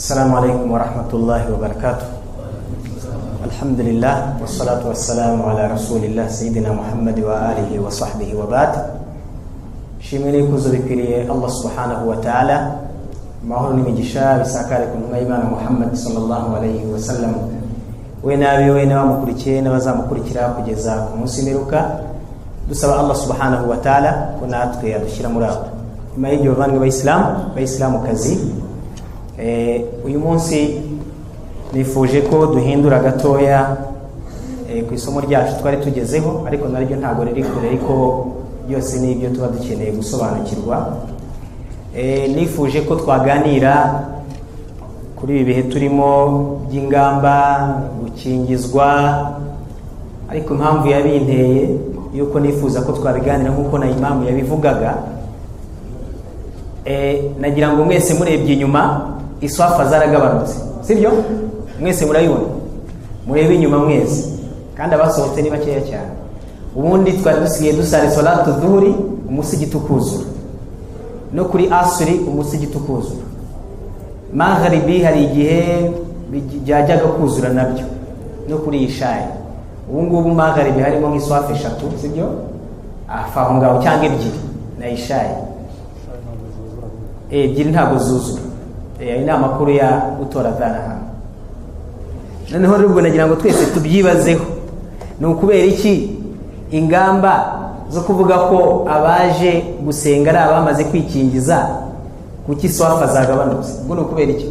السلام عليكم ورحمة الله وبركاته. الحمد لله والصلاة والسلام على رسول الله سيدنا محمد وآله وصحبه وبعد. Shimwe n'ikuzo bikwiriye Allah subhanahu wa ta'ala, amahoro n'imigisha bisakare ku ntumwa y'Imana Muhammad sallallahu alayhi wa sallam, we n'abiwe n'abamukurikiye n'abazamukurikira kugeza ku munsi w'imperuka. Dusaba Allah subhanahu wa ta'ala ko natwe yadushyira muri abo. Nyuma y'ibyo bavandimwe bayisilamu, bayisilamukazi, uyu munsi nifuje ko duhindura gatoya ku isomo ryacu twari tugezeho, ariko naryo ntabwo riri kure, ariko byose ni ibyo tuba dukeneye gusobanukirwa. Nifuje ko twaganira kuri ibi bihe turimo by'ingamba, gukingizwa, ariko impamvu yabinteye yuko nifuza ko twabiganira nk'uko na imamu yabivugaga, nagira ngo mwese murebye inyuma iswafa zaragabanutse, sibyo? Mwese murayibona, murebe inyuma mwese, kandi abasohotse ni bakeya cyane. Ubundi twari dusigaye dusara salatu dhuhuri umusigiti ukuzura, no kuri asuri umusigiti ukuzura, magharibi hari igihe byajyaga kuzura nabyo, no kuri ishayi. Ubu ngubu magharibi harimo nk'iswafa eshatu, sibyo? Afa aho ngaho cyangwa ebyiri na ishayi ebyiri ntabwo zuzura. Ayo ni amakuru ya utora dhana hano. Noneho rero ubwo nagira ngo twese tubyibazeho, ni ukubera iki ingamba zo kuvuga ko abaje gusenga ari abamaze kwikingiza, kuki swafa zagabanutse? Ubwo ni ukubera iki?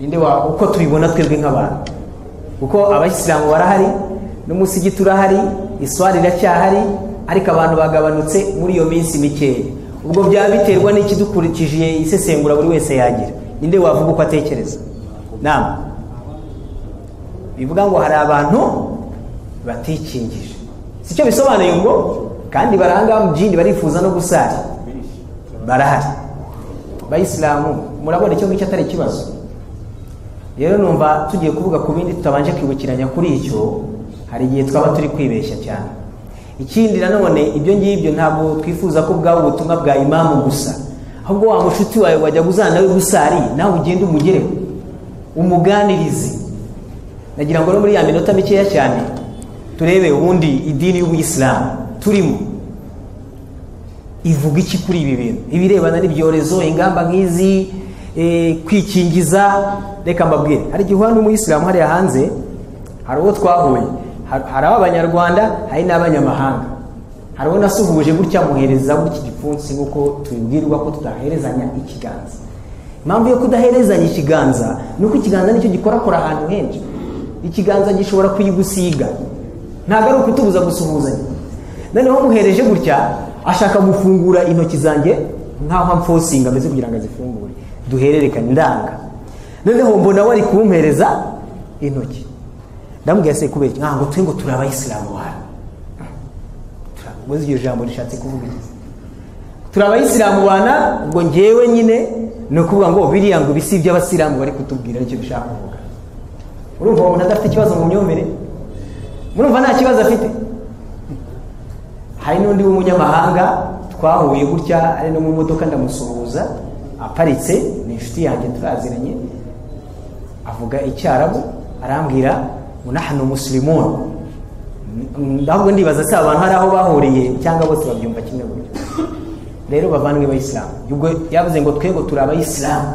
Ninde wa uko tubibona twebwe nk'abantu? Kuko abayisilamu barahari, n'umusigiti urahari, iswari iracyahari, ariko abantu bagabanutse muri iyo minsi mikeya. Ubwo byaba biterwa n'iki dukurikije isesengura buri wese yagira? Ninde wavuga uko atekereza? Naam. Bivuga ngo hari abantu batikingije, sicyo bisobanuye ngo kandi baranga mu jindi barifuza no gusari, barahari. Bayisilamu murabona icyo ngicyo atari ikibazo. Rero numva tugiye kuvuga ku bindi tutabanje kwibukiranya kuri icyo, hari igihe twaba turi kwibeshya cyane. Ikindi nanone ibyo ngibyo ntabwo twifuza ko bwaba ubutumwa bwa imamu gusa, ahubwo wa mushuti wawe wajya guzana nawe gusari, nawe ugende umugereho umuganirize. Nagira ngo no muri ya minota mikeya cyane turebe ubundi idini y'ubuyisilamu turimo ivuga iki kuri ibi bintu, ibirebana n'ibyorezo, ingamba nk'izi, kwikingiza. Reka mbabwire, hari igihe uhura n'umuyisilamu hariya hanze, hari uwo twahuye, hari abanyarwanda, hari n'abanyamahanga, hari uwo nasuhuje gutya muhereza gutya igipfunsi, nk'uko tubibwirwa ko tudaherezanya ikiganza. Impamvu yo kudaherezanya ikiganza ni uko ikiganza nicyo gikorakora ahantu henshi. Ikiganza gishobora kuyigusiga, ntabwo ari ukutubuza gusuhuzanya. Noneho muhereje gutya ashaka gufungura intoki zanjye nkaho amfosinga ameze kugira ngo azifungure, duhererekanye ndanga. Noneho mbona wari kumpereza intoki, ndamubwira se kubera iki? Ngo twe ngo turi abayisilamu bana. Turabuze iryo jambo rishatse kuvuga iki? Turi abayisilamu bana. Ubwo ngewe nyine ni ukuvuga ngo biriya ngo bisi by'abasilamu bari kutubwira, nicyo bishaka kuvuga. Urumva umuntu adafite ikibazo mu myumvire? Murumva nta kibazo afite? Hari n'undi w'umunyamahanga twahuye gutya ari no mu modoka, ndamusuhuza aparitse, ni inshuti yanjye turaziranye, avuga icyarabu, arambwira ngo nahnu muslimun. Ndabwo ndibaza se abantu hari aho bahuriye cyangwa bose babyumva kimwe gutyo. Rero bavandimwe bayisilamu, ubwo yavuze ngo twego turi abayisilamu,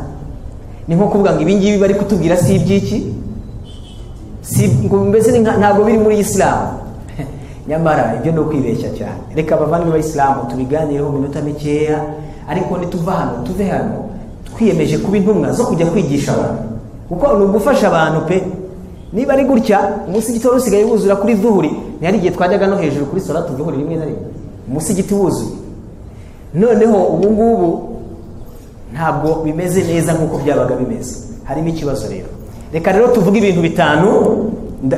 ni nko kuvuga ngo ibi ngibi bari kutubwira si iby'iki, si ngo mbese ntabwo biri muri isilamu. Nyamara ibyo ni ukwibeshya cyane. Reka bavandimwe bayisilamu tubiganireho minota mikeya, ariko nituva hano tuve hano twiyemeje kuba intumwa zo kujya kwigisha abantu, kuko ni ugufasha abantu pe. Niba ari gutya umusigiti wari usigaye wuzura kuri dhuhuri, ntihari igihe twajyaga no hejuru kuri salatu dhuhuri rimwe na rimwe umusigiti wuzuye. Noneho ubu ngubu ntabwo bimeze neza nk'uko byabaga bimeze, harimo ikibazo. Rero reka rero tuvuge ibintu bitanu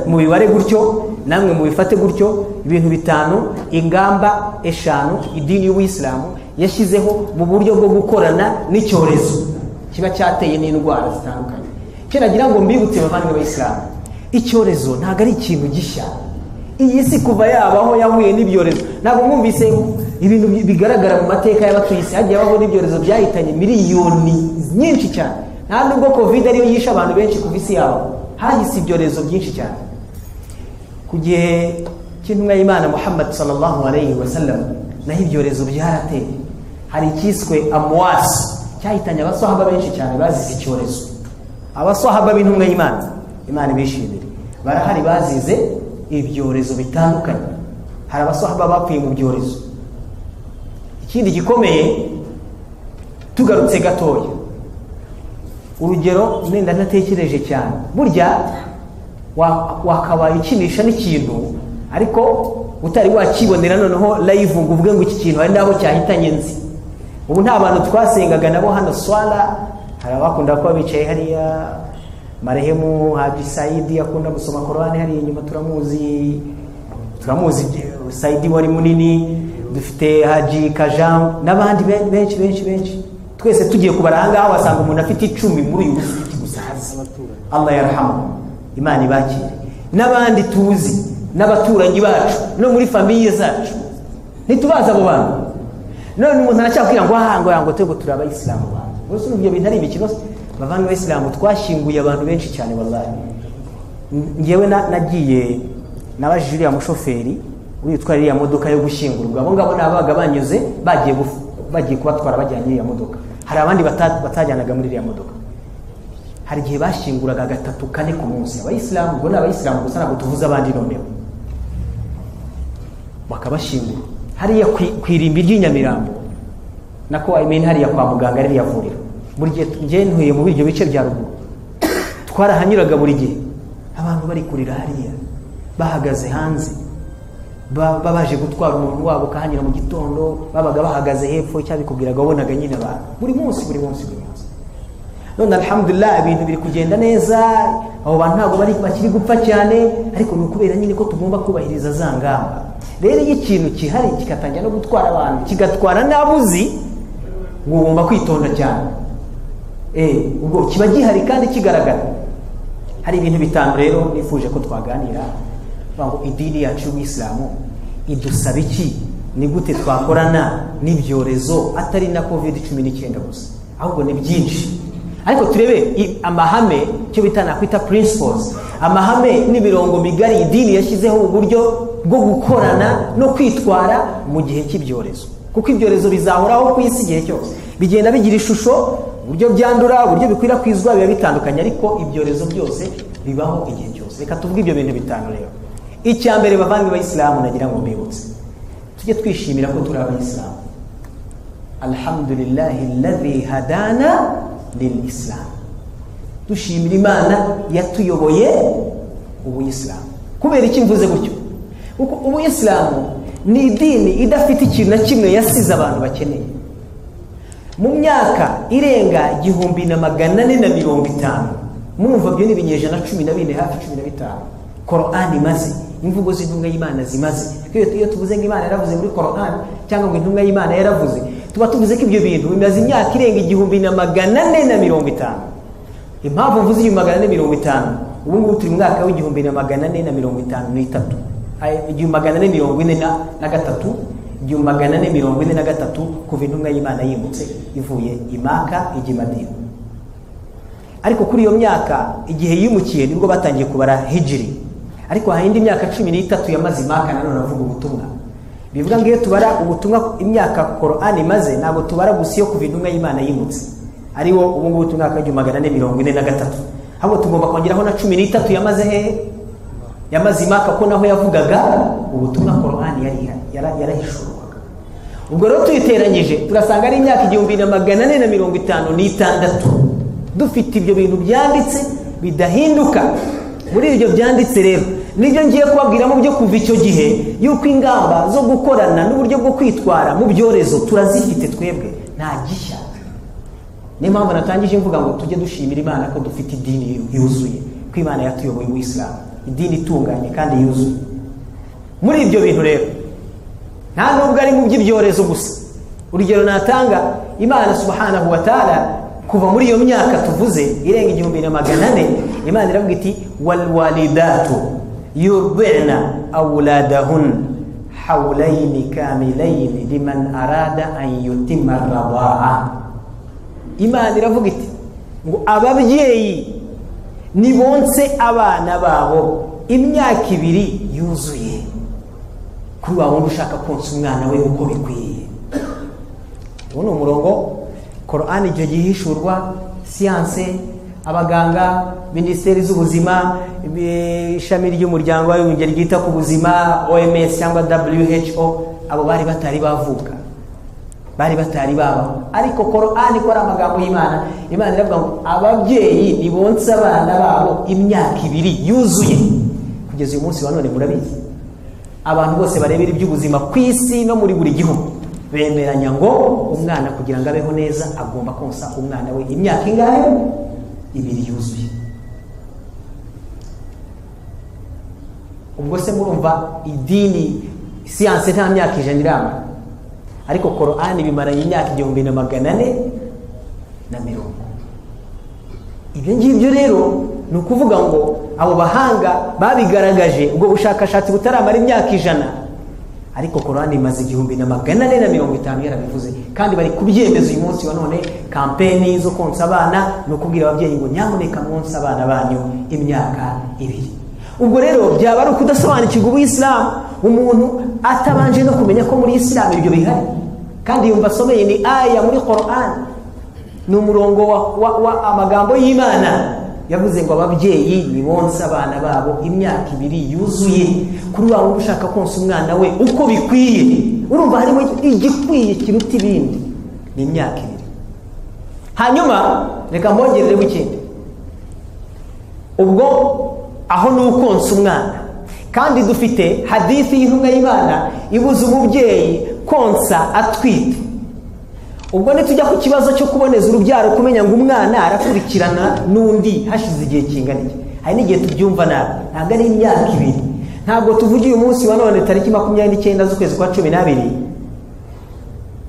mubibare gutyo, namwe mubifate gutyo, ibintu bitanu, ingamba eshanu idini y'ubuyisilamu yashyizeho mu buryo bwo gukorana n'icyorezo kiba cyateye n'indwara zitandukanye. Icyo nagira ngo mbibutse bavandimwe b'abayisilamu, icyorezo ntabwo ari ikintu gishya. Iyi si kuva yabaho yahuye n'ibyorezo. Ntabwo mwumvise ibintu bigaragara mu mateka y'abatuye isi, hagiye habaho n'ibyorezo byahitanye miliyoni nyinshi cyane. Nta nubwo covid ariyo yishe abantu benshi kuva isi yabo, hahise ibyorezo byinshi cyane. Ku gihe cy'intumwa y'Imana Muhammad sallallahu alayhi wa sallam, naho ibyorezo byarateye. Hari icyiswe amwas cyahitanye abaswahaba benshi cyane bazize icyorezo. Abaswahaba b'intumwa y'Imana, Imana ibishimire, barahari bazize ibyorezo bitandukanye. Hari abaswahaba bapfuye mu byorezo. Ikindi gikomeye, tugarutse gatoya, urugero nenda ntatekereje cyane, burya wakabaye ukinisha n'ikintu ariko utari wakibonera noneho live ngo uvuge ngo iki kintu hari n'aho cyahitanye nzi. Ubu nta bantu twasengaga nabo hano swala, hari abakunda kuba bicaye hariya, marehemu Haji Saidi akunda gusoma Korani hariya inyuma, turamuzi Saidi wari munini, dufite Haji Kajam n'abandi benshi benshi benshi. Twese tugiye kubara aha ngaha wasanga umuntu afite 10 muri uyu musigiti gusa. Allah yarhamu, Imana ibakire, n'abandi tuzi n'abaturanyi bacu no muri famiye zacu ntitubaza abo bantu. None umuntu aracyakubwira ngo aha ngo yango twebwe turi abayisilamu bantu. Gusa ibyo bintu ari imikino. Bavandimwe b'Abayisilamu, twashyinguye abantu benshi cyane wallahi. Ngewe nagiye nabajije uriya mushoferi uri utwara iriya modoka yo gushyingurwa, abo ngabo nabaga banyuze bagiye kubatwara bajyanye iriya modoka. Hari abandi batajyanaga muri iriya modoka. Hari igihe bashyinguraga 3 4 ku munsi. Abayisilamu ubwo ni abayisilamu gusa, ntabwo tuvuze abandi noneho, bakabashyingura hariya ku irimbi ry'inyamirambo, nako I mean hariya kwa muganga ririya vuriro. Buri gihe njye ntuye muri ibyo bice bya ruguru, twarahanyuraga buri gihe, abantu bari kurira hariya bahagaze hanze, babaje gutwara umuntu wabo kahanyura mu gitondo, babaga bahagaze hepfo, cyabikubwiraga wabonaga nyine abantu buri munsi buri munsi buri munsi. None alhamdulillah ibintu biri kugenda neza, abo bantu ntabwo bari bakiri gupfa cyane, ariko ni ukubera nyine ko tugomba kubahiriza za ngamba. Rero iyo ikintu kihari kikatangira no gutwara abantu, kigatwara n'abuzi, ugomba kwitonda cyane. Ubwo kiba gihari kandi kigaragara. Hari ibintu bitanu rero nifuje ko twaganira, ngo idini yacu y'Ubuyisilamu idusaba iki, ni gute twakorana n'ibyorezo atari na COVID-19 gusa, ahubwo ni byinshi. Ariko turebe amahame, cyo bita nakwita principles, amahame n'imirongo migari idini yashyizeho uburyo bwo gukorana no kwitwara mu gihe cy'ibyorezo. Kuko ibyorezo bizahoraho ku isi igihe cyose, bigenda bigira ishusho, uburyo byandura, uburyo bikwirakwizwa biba bitandukanye, ariko ibyorezo byose bibaho igihe cyose. Reka tuvuge ibyo bintu bitanu rero. Icya mbere bavandimwe b'Abayisilamu, nagira ngo mbibutse, tujye twishimira ko turi abayisilamu. Alhamdulillahi alladhi hadana lil-Islam. Dushimira Imana yatuyoboye ubuyisilamu. Kubera iki mvuze gutyo? Kuko ubuyisilamu ni idini idafite ikintu na kimwe yasize abantu bakeneye. Mu myaka irenga 1450, murumva byo ni ibinyejana 14 hafi 15, Korani imaze, imvugo z'intumwa y'Imana zimaze. Iyo tuvuze ngo Imana yaravuze muri Korani cyangwa ngo intumwa y'Imana yaravuze, tuba tuvuze ko ibyo bintu bimaze imyaka irenga 1450. Impamvu mvuze 1450, ubu ngubu turi mu mwaka w'1453, 1443, 1443 kuva intumwa y'Imana yimutse ivuye i Maka ijya i Madina. Ariko kuri iyo myaka igihe yimukiye nibwo batangiye kubara hijiri. Ariko hari indi myaka 13 yamaze i Maka nanone avuga ubutumwa. Bivuga ngo iyo tubara ubutumwa imyaka Korani imaze, ntabwo tubara gusa iyo kuva intumwa y'Imana yimutse, ariwo ubu ngubu tumwaka 1443, ahubwo tugomba kongeraho na 13 yamaze hehe? Yamaze i Maka, ko naho yavugaga ubutumwa Korani yarahishurwaga. Ubwo rero tuyiteranyije turasanga ari imyaka 1456 dufite ibyo bintu byanditse bidahinduka. Muri ibyo byanditse rero nibyo ngiye kubabwira mu byo kuva icyo gihe, yuko ingamba zo gukorana n'uburyo bwo kwitwara mu byorezo turazifite twebwe, nta gishya. Niyo mpamvu natangije mvuga ngo tujye dushimira Imana ko dufite idini yuzuye, ko Imana yatuyoboye ubuyisilamu, idini itunganye kandi yuzuye. Muri ibyo bintu rero nta nubwo ari mu by'ibyorezo gusa. Urugero natanga, Imana subhanahu wa ta'ala kuva muri iyo myaka tuvuze irenga 1400, Imana iravuga iti walwalidatu yurdi'na awladahun hawlaini kamilaini liman arada an yutimma ar-rida'a. Imana iravuga iti Ngo ababyeyi nibonse abana babo imyaka 2 yuzuye. Kuri wa wundi ushaka konsa umwana we uko bikwiye. Uwo ni umurongo Qur'an icyo gihishurwa, siyanse, abaganga, minisiteri z'ubuzima, ishami ry'umuryango w'abibumbye ryita ku buzima OMS cyangwa WHO, abo bari batari bavuka, bari batari babaho. Ariko Qur'an ikora amagambo y'Imana. Imana iravuga ngo ababyeyi nibonse abana babo imyaka 2 yuzuye. Kugeza uyu munsi wa none murabizi, abantu bose barebera iby'ubuzima ku isi no muri buri gihugu bemeranya ngo umwana kugira ngo abeho neza agomba konsa umwana we imyaka ingahe? 2 yuzuye. Ubwo se murumva idini siyanse nta myaka 100 iramara, ariko Qur'an bimaranye imyaka 1440. Ibyo ngibyo rero ni ukuvuga ngo abo bahanga babigaragaje ubwo bushakashatsi butaramara imyaka 100, ariko Qur'an imaze 1450 yarabivuze, kandi bari kubyemeza uyu munsi wa none. Kampeni zo konsa abana ni ukubwira ababyeyi ngo nyamuneka mwonse abana banyu imyaka 2. Ubwo rero byaba ari ukudasobanukirwa ubuyisilamu umuntu atabanje no kumenya ko muri Islam ibyo bihari, kandi yumva asomeye ni aya muri Qur'an, ni umurongo wa amagambo y'Imana yavuze ngo ababyeyi nibonse abana babo imyaka 2 yuzuye. Kuri wa wundi ushaka konsa umwana we uko bikwiye, urumva harimo igikwiye kiruta ibindi, ni imyaka 2. Hanyuma reka mbongerere ikindi. Ubwo aho ni ukonsa umwana, kandi dufite hadithi y'intumwa y'Imana ibuza umubyeyi konsa atwite. Ubwo nitujya ku kibazo cyo kuboneza urubyaro, kumenya ngo umwana arakurikirana n'undi hashize igihe kingana iki, hari n'igihe tubyumva nabi. Ntabwo ari imyaka 2. Ntabwo tuvugiye uyu munsi wa none tariki 29 z'ukwezi kwa 12,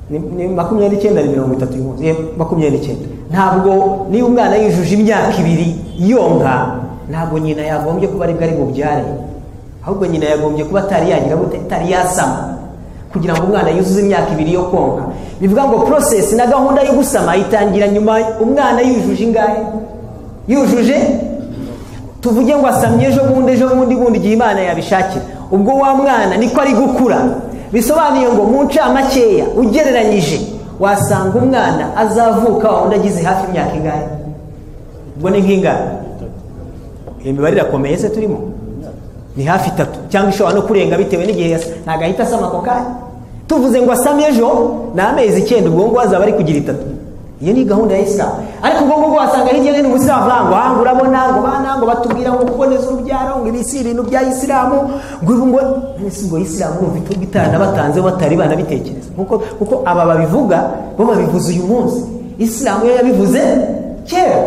ni 29 ni 30 uyu munsi, 29. Ntabwo niba umwana yujuje imyaka 2 yonka, ntabwo nyina yagombye kuba aribwo ari bubyare, ahubwo nyina yagombye kuba atari yagira gute, atari yasama, kugira ngo umwana yuzuze imyaka 2 yo konka. Bivuga ngo process na gahunda yo gusama itangira nyuma umwana yujuje ingahe? Yujuje, tuvuge ngo asamye ejo bundi, ejo bundi bundi igihe Imana yabishakira. Ubwo wa mwana niko ari gukura. Bisobanuye ngo mu ncamakeya ugereranyije wasanga umwana azavuka wa wundi agize hafi imyaka ingahe? Ubwo ni nk'ingahe? Imibare irakomeye se turimo? Ni hafi 3 cyangwa ishobora no kurenga bitewe n'igihe ntabwo ahita asama ako kanya. Tuvuze ngo asamye ejo ni amezi 9, ubwo ngo azaba ari kugira 3. Iyo ni gahunda ya Islam. Ariko ubwo ngo wasanga hirya no hino umusilamu avuga ngo urabona ngo bana ngo batubwira ngo kuboneza urubyaro ngo ibisi ibintu bya Islam, ngo ngo ngo Islam urumva itugitana batanze batari banabitekereza. Kuko aba babivuga bo babivuze uyu munsi. Islam yo yabivuze kera.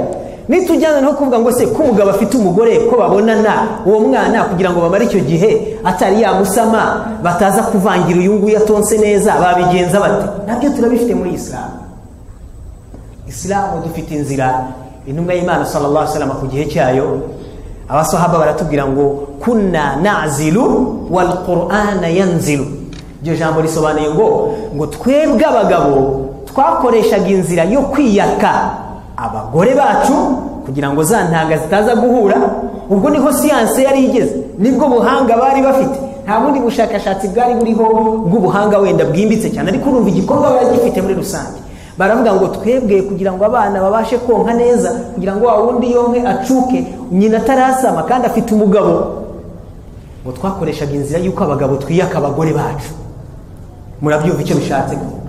Nitujyana no kuvuga ngo se ko umugabo afite umugore ko babonana uwo mwana kugira ngo bamare icyo gihe atari yamusama, bataza kuvangira uyu nguyu atonse neza, babigenza bate? Nabyo turabifite muri Islam. Islam dufite inzira intumwa y'Imana sallallahu alaihi wasallam ku gihe cyayo, abasahaba baratubwira ngo kunna na'zilu wal Qur'ana yanzilu. Iryo jambo risobanuye ngo twebwe abagabo twakoreshaga inzira yo kwiyaka abagore bacu kugira ngo za ntanga zitaza guhura. Ubwo niho siyanse yari igeze, nibwo buhanga bari bafite. Nta bundi bushakashatsi bwari buriho bw'ubuhanga wenda bwimbitse cyane, ariko urumva igikorwa bari muri rusange. Baravuga ngo twebwe kugira ngo abana babashe konka neza, kugira ngo wa wundi yonke acuke nyina atarasama kandi afite umugabo, ngo twakoreshaga inzira y'uko abagabo twiyaka abagore bacu. Murabyumva icyo bishatse kuvuga?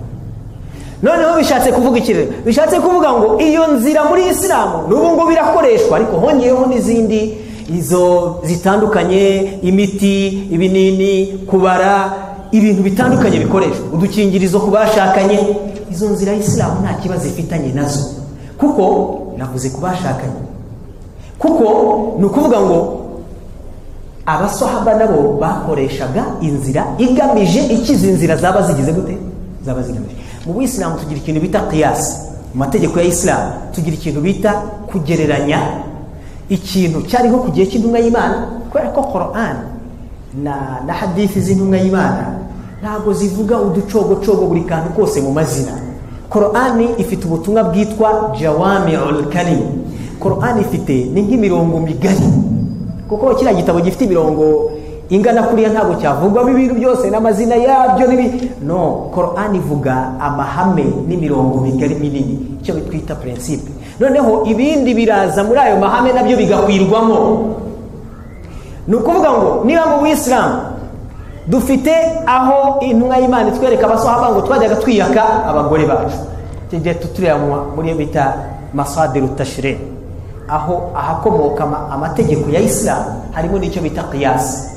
Noneho bishatse kuvuga iki rero? Bishatse kuvuga ngo iyo nzira muri Islam n'ubu ngo birakoreshwa, ariko hongeyeho n'izindi izo zitandukanye, imiti, ibinini, kubara, ibintu bitandukanye bikoreshwa, udukingirizo ku bashakanye. Izo nzira Islam nta kibazo ifitanye nazo, kuko navuze ku bashakanye, kuko ni ukuvuga ngo abasahaba nabo bakoreshaga inzira igamije ikiza inzira zaba zigize gute, zaba zigamije. Mu Buislamu tugira ikintu bita qiyas. Mu mategeko ya Islam tugira ikintu bita kugereranya ikintu cyariho ku gihe cy'intumwa y'Imana, kubera ko Qur'an na hadithi z'intumwa y'Imana ntabwo zivuga uducogocogo buri kantu kose mu mazina. Korani ifite ubutumwa bwitwa jawami'ul kalim. Korani ifite ni nk'imirongo migari, kuko kiriya gitabo gifite imirongo ingana kuriya ntabwo cyavugwamo ibintu byose n'amazina yabyo n'ibi. No, Korani ivuga amahame n'imirongo migari minini, icyo bitwita principe. Noneho ibindi biraza muri ayo mahame nabyo bigakwirwamo. Ni ukuvuga ngo niba mu Buyisilamu dufite aho intumwa y'Imana itwereka abasohaba ngo twajyaga twiyaka abagore bacu, tujye tureba muri bita masadiru tashri, aho ahakomoka amategeko ya Islam harimo n'icyo bita qiyas.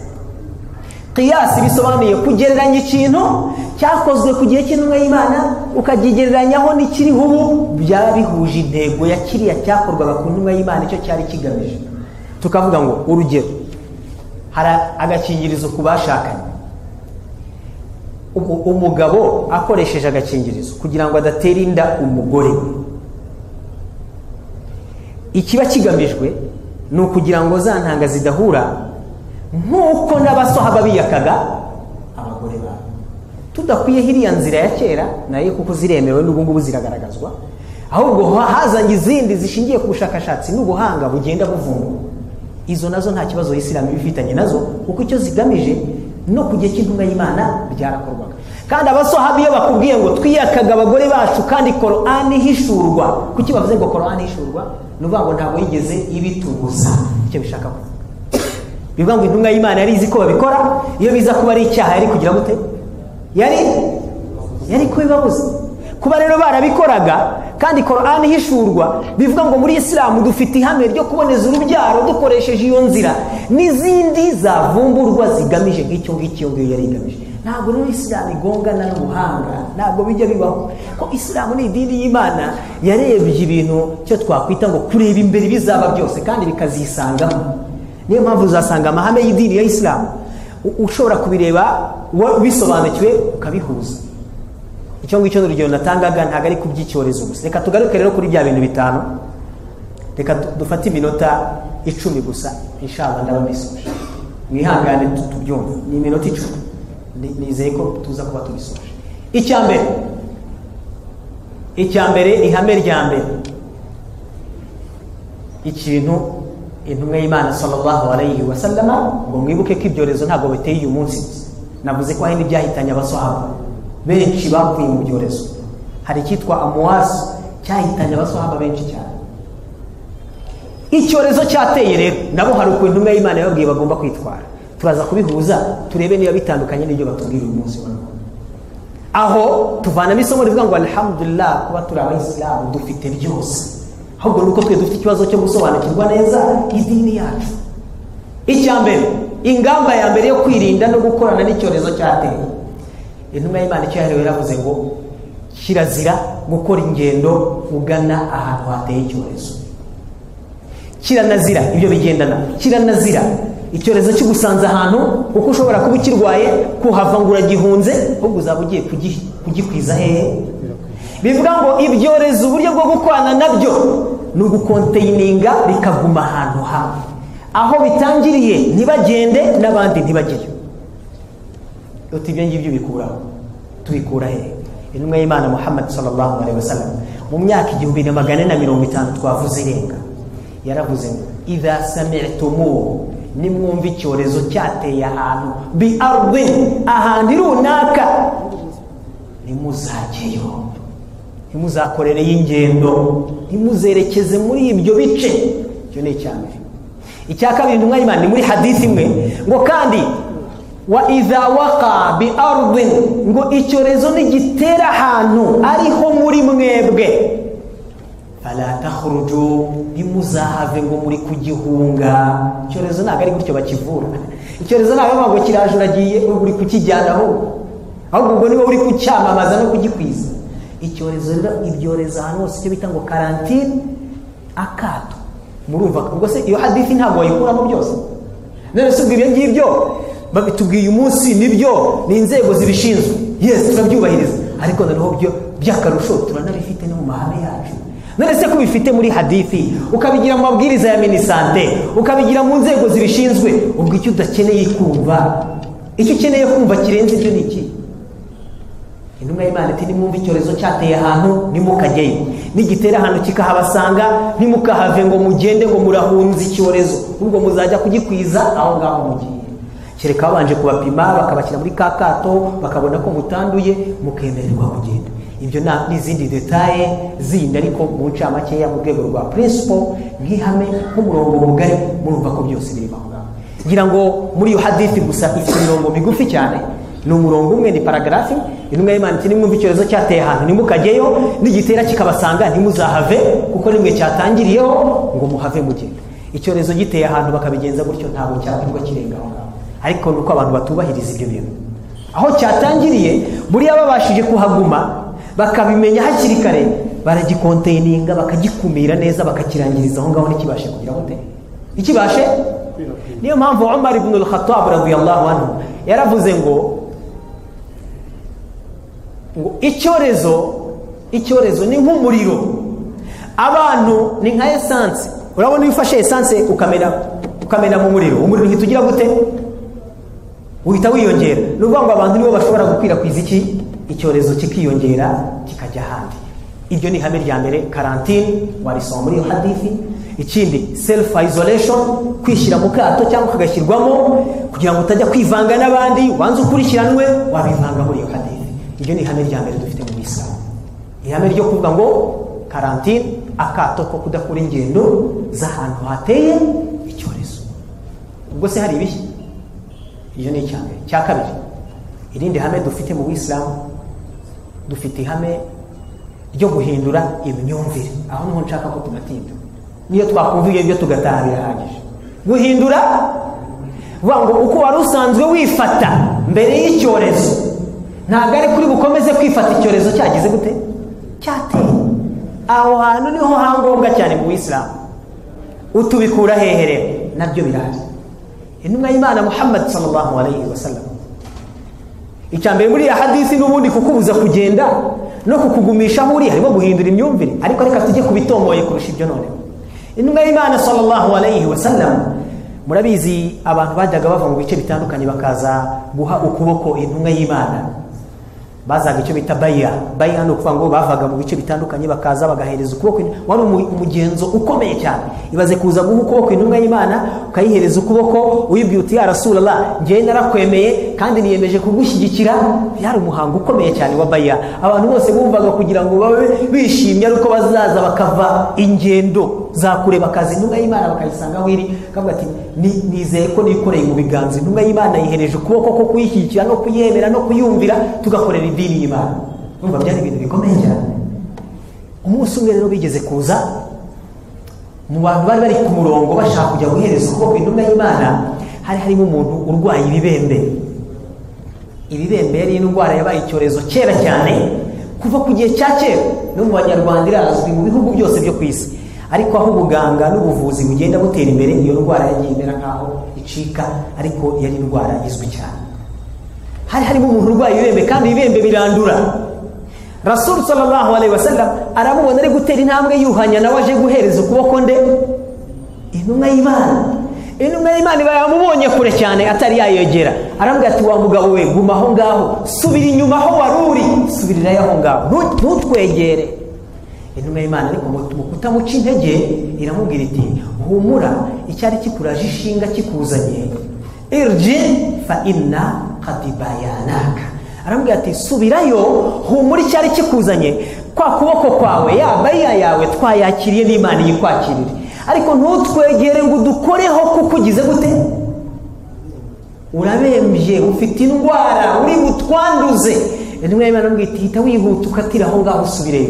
Qiyas bisobanuye kugereranya ikintu cyakozwe ku gihe cy'intumwa y'Imana ukakigereranyaho n'ikiriho ubu, byaba bihuje intego ya kiriya cyakorwaga ku ntumwa y'Imana icyo cyari kigamije. Tukavuga ngo urugero, hari agakingirizo ku bashakanye. Umugabo akoresheje agakingirizo kugira ngo adatera inda umugore we, ikiba kigamijwe ni ukugira ngo za ntanga zidahura, nk'uko n'abasohaba biyakaga abagore babo. Tudakwiye hiriya nzira ya kera nayo, kuko ziremewe n'ubu ngubu ziragaragazwa, ahubwo hazanye izindi zishingiye ku bushakashatsi n'ubuhanga bugenda buvumburwa. Izo nazo nta kibazo Isilamu ibifitanye nazo, kuko icyo zigamije no ku gihe cy'intumwa y'Imana byarakorwaga. Kandi abasohabi iyo bakubwiye ngo twiyakaga abagore bacu kandi Korani ihishurwa, kuki bavuze ngo Korani ihishurwa? Ni ukuvuga ngo ntabwo yigeze ibitubuza icyo bishaka kuvuga. Bivuga ngo intumwa y'Imana yari izi ko babikora, iyo biza kuba ari icyaha yari kugira gute? Yari kubibabuza. Kuba rero barabikoraga kandi Korani ihishurwa, bivuga ngo muri Isilamu dufite ihame ryo kuboneza urubyaro dukoresheje iyo nzira n'izindi zavumburwa zigamije nk'icyo ngicyo ngiyo yari igamije. Ntabwo rero Isilamu igongana n'ubuhanga, ntabwo bijya bibaho. Ko Isilamu ni idini y'Imana yarebye ibintu cyo twakwita ngo kureba imbere bizaba byose kandi bikazisangamo. Niyo mpamvu uzasanga amahame y'idini ya Isilamu ushobora kubireba bisobanukiwe ukabihuza. Icyo ngicyo ni urugero natangaga, ntabwo ari kuby'icyorezo gusa. Reka tugaruke rero kuri bya bintu bitanu. Reka dufate iminota 10 gusa, inshallah ndaba mbisoje. Mwihangane tubyumve, ni iminota 10. Nizeye ko tuza kuba tubisoje. Icya mbere, ihame rya mbere, ikintu intumwa y'Imana sallallahu alayhi wa sallama, ngo mwibuke ko ibyorezo ntabwo biteye uyu munsi gusa. Navuze ko hari n'ibyahitanye abasohaba benshi bapfuye mu byorezo. Hari icyitwa amuwasu cyahitanye abasohaba benshi cyane. Icyorezo cyateye rero nabo hari ukuntu intumwa y'Imana yababwiye bagomba kwitwara. Turaza kubihuza turebe niba bitandukanye n'ibyo batubwira uyu munsi wa none. Aho tuvanamo isomo rivuga ngo alhamdulillah kuba turi abayisilamu dufite byose, ahubwo nuko twe dufite ikibazo cyo gusobanukirwa neza idini yacu. Icya mbere, ingamba ya mbere yo kwirinda no gukorana n'icyorezo cyateye, intumwa y'Imana icyo yahariwe yaravuze ngo kirazira gukora ingendo ugana ahantu hateye icyorezo. Kiranazira, ibyo bigendana, kiranazira icyorezo cy'ugusanza ahantu, kuko ushobora kuba ukirwaye kuhava ngo uragihunze, ahubwo uzaba ugiye kugikwiza hehe. Bivuga ngo ibyorezo uburyo bwo gukorana nabyo ni ugukonteininga bikaguma ahantu hamwe, aho bitangiriye ntibagende n'abandi ntibajyeyo. Uti ibyo ngibyo bikuraho, tubikura hehe? Intumwa y'Imana Muhammad sallallahu alaihi wasallam mu myaka 1450 twavuze irenga, yaravuze ngo idha sami'tumuhu, nimwumva icyorezo cyateye ahantu bi ardin, ahantu runaka, ntimuzajyeyo, ntimuzakorereyo ingendo, ntimuzerekeze muri ibyo bice. Icyo ni icya mbere. Icya kabiri, intumwa y'Imana ni muri hadithi imwe ngo kandi wa idha waqa bi ardin, ngo icyorezo nigitera ahantu ariho muri mwebwe, fala takhruju, ntimuzahave ngo muri kugihunga. Icyorezo ntabwo ari gutyo bakivura. Icyorezo ntabwo ngo kiraje uragiye uri kukijyanaho, ahubwo ubwo niba uri kucyamamaza no kugikwiza. Icyorezo rero, ibyorezo ahantu hose icyo bita ngo karantine, akato. Murumva ubwo se iyo hadithi ntabwo wayikuramo byose? None se ubwo ibyo ngibyo babitubwiye umunsi nibyo, ni inzego zibishinzwe, yes turabyubahiriza, ariko noneho byo by'akarusho turanabifite no mu mahame yacu. None se kubifite muri hadithi, ukabigira mu mabwiriza ya minisante, ukabigira mu nzego zibishinzwe, ubwo icyo udakeneye kumva, icyo ukeneye kumva kirenze ibyo ni iki? Intumwa y'Imana iti nimwumva icyorezo cyateye ahantu ntimukajyeyo, nigitera ahantu kikahabasanga ntimukahave ngo mugende ngo murahunze icyorezo, ubwo muzajya kugikwiza aho ngaho mugiye. Kereka babanje kubapima bakabashyira muri ka kato bakabona ko mutanduye mukemererwa kugenda. Ibyo n'izindi detaye zindi, ariko mu ncamakeya mu rwego rwa principle nk'ihame nk'umurongo mugari murumva ko byose biri aho ngaho. Ngira ngo muri iyo hadithi gusa ifite imirongo migufi cyane, ni umurongo umwe, ni paragrafi. Intumwa y'Imana iti nimwumva icyorezo cyateye ahantu ntimukajyeyo, nigitera kikabasanga ntimuzahave kuko nimwe cyatangiriyeho ngo muhave mugende. Icyorezo giteye ahantu bakabigenza gutyo ntabwo cyakwirwa kirenga aho ngaho. Ariko nuko abantu batubahiriza ibyo bintu, aho cyatangiriye buriya babashije kuhaguma bakabimenya hakiri kare, baragikontaininga bakagikumira neza bakakirangiriza aho ngaho ntikibashe kugira gute, ikibashe. Niyo mpamvu Umar ibn al-Khattab radiyallahu anhu yaravuze ngo icyorezo ni nk'umuriro, abantu ni nka essence. Urabona iyo ufashe essence ukamena mu muriro, umuriro uhita ugira gute? Uhita wiyongera. Ni ukuvuga ngo abantu nibo bashobora gukwirakwiza iki icyorezo kikiyongera kikajya ahandi. Iryo ni ihame rya mbere, karantine warisoma muri iyo hadithi. Ikindi self isolation, kwishyira mu kato cyangwa ukagashyirwamo kugira ngo utajya kwivanga n'abandi, wanze ukurikiranwe, wabivanga muri iyo hadithi. Iryo ni ihame rya mbere dufite mu Isilamu, ihame ryo kuvuga ngo karantine, akato ko kudakora ingendo z'ahantu hateye icyorezo. Ubwo se hari ibishya? Iyo ni icya mbere. Icya kabiri, irindi hame dufite mu Isilamu, dufite ihame ryo guhindura imyumvire. Aho niho nshaka ko tunatinda, niyo twakumva ibyo tugataha birahagije. Guhindura vuga ngo uko wari usanzwe wifata mbere y'icyorezo ntabwo ari kuri bukomeze kwifata icyorezo cyagize gute, cyateye. Aho hantu niho hangombwa cyane mu Isilamu. Utubikura hehe rero? Nabyo birahari. Intumwa y'Imana Muhammad sallallahu alayhi wasallam, icya mbere muri ya hadithi n'ubundi kukubuza kugenda no kukugumisha aho uri harimo guhindura imyumvire, ariko reka tujye kubitomboye kurusha ibyo noneho. Intumwa y'Imana sallallahu alayhi wasallam, murabizi abantu bajyaga bava mu bice bitandukanye bakaza guha ukuboko intumwa y'Imana, bazaga icyo bita baya. Baya ni ukuvuga ngo bavaga mu bice bitandukanye bakaza bagahereza ukuboko. Wari umugenzo ukomeye cyane. Ibaze kuza guha ukuboko intumwa y'Imana, ukayihereza ukuboko uyibwiye uti ya Rasulullah, njye narakwemeye kandi niyemeje kugushyigikira. Byari umuhango ukomeye cyane wa baya. Abantu bose bumvaga kugira ngo babe bishimye ari uko bazaza bakava ingendo za kure bakaza intumwa y'Imana bakayisanga aho iri, kavuga ati nizeye ko nikoreye mu biganza intumwa y'Imana yihereje ukuboko ko kuyishyigikira no kuyemera no kuyumvira, tugakorera idini y'Imana. Urumva byari ibintu bikomeye cyane. Umunsi umwe rero bigeze kuza mu bantu bari bari ku murongo bashaka kujya guhereza ukuboko intumwa y'Imana, hari harimo umuntu urwaye ibibembe. Ibibembe yari indwara yabaye icyorezo kera cyane, kuva ku gihe cya kera no mu Banyarwanda irazwi mu bihugu byose byo ku isi. Ariko aho ubuganga n'ubuvuzi bugenda butera imbere, iyo ndwara yagiye imera nkaho icika, ariko yari indwara izwi cyane. Hari harimo umuntu urwaye ibibembe, kandi ibibembe birandura. Rasul sallallahu alaihi wasallam aramubona ari gutera intambwe yuhanya, nawe aje guhereza ukuboko nde? Intumwa y'Imana. Intumwa y'Imana iba yamubonye kure cyane atari yayegera, aramubwira ati wa mugabo we, guma aho ngaho, subira inyuma aho wari uri, subirirayo aho ngaho, ntutwegere. Intumwa y'Imana ariko mu kutamuca intege iramubwira iti humura, icyari kikuraje ishinga kikuzanye, irji fa inna qad bayanaka. Aramubwira ati subirayo, humura, icyari kikuzanye, kwa kuboko kwawe, ya baya yawe twayakiriye n'Imana yikwakirire, ariko ntutwegere ngo udukoreho kuko ugize gute, urabembye, ufite indwara, uri butwanduze. Intumwa y'Imana aramubwira iti hita wihuta ukatira aho ngaho usubireyo.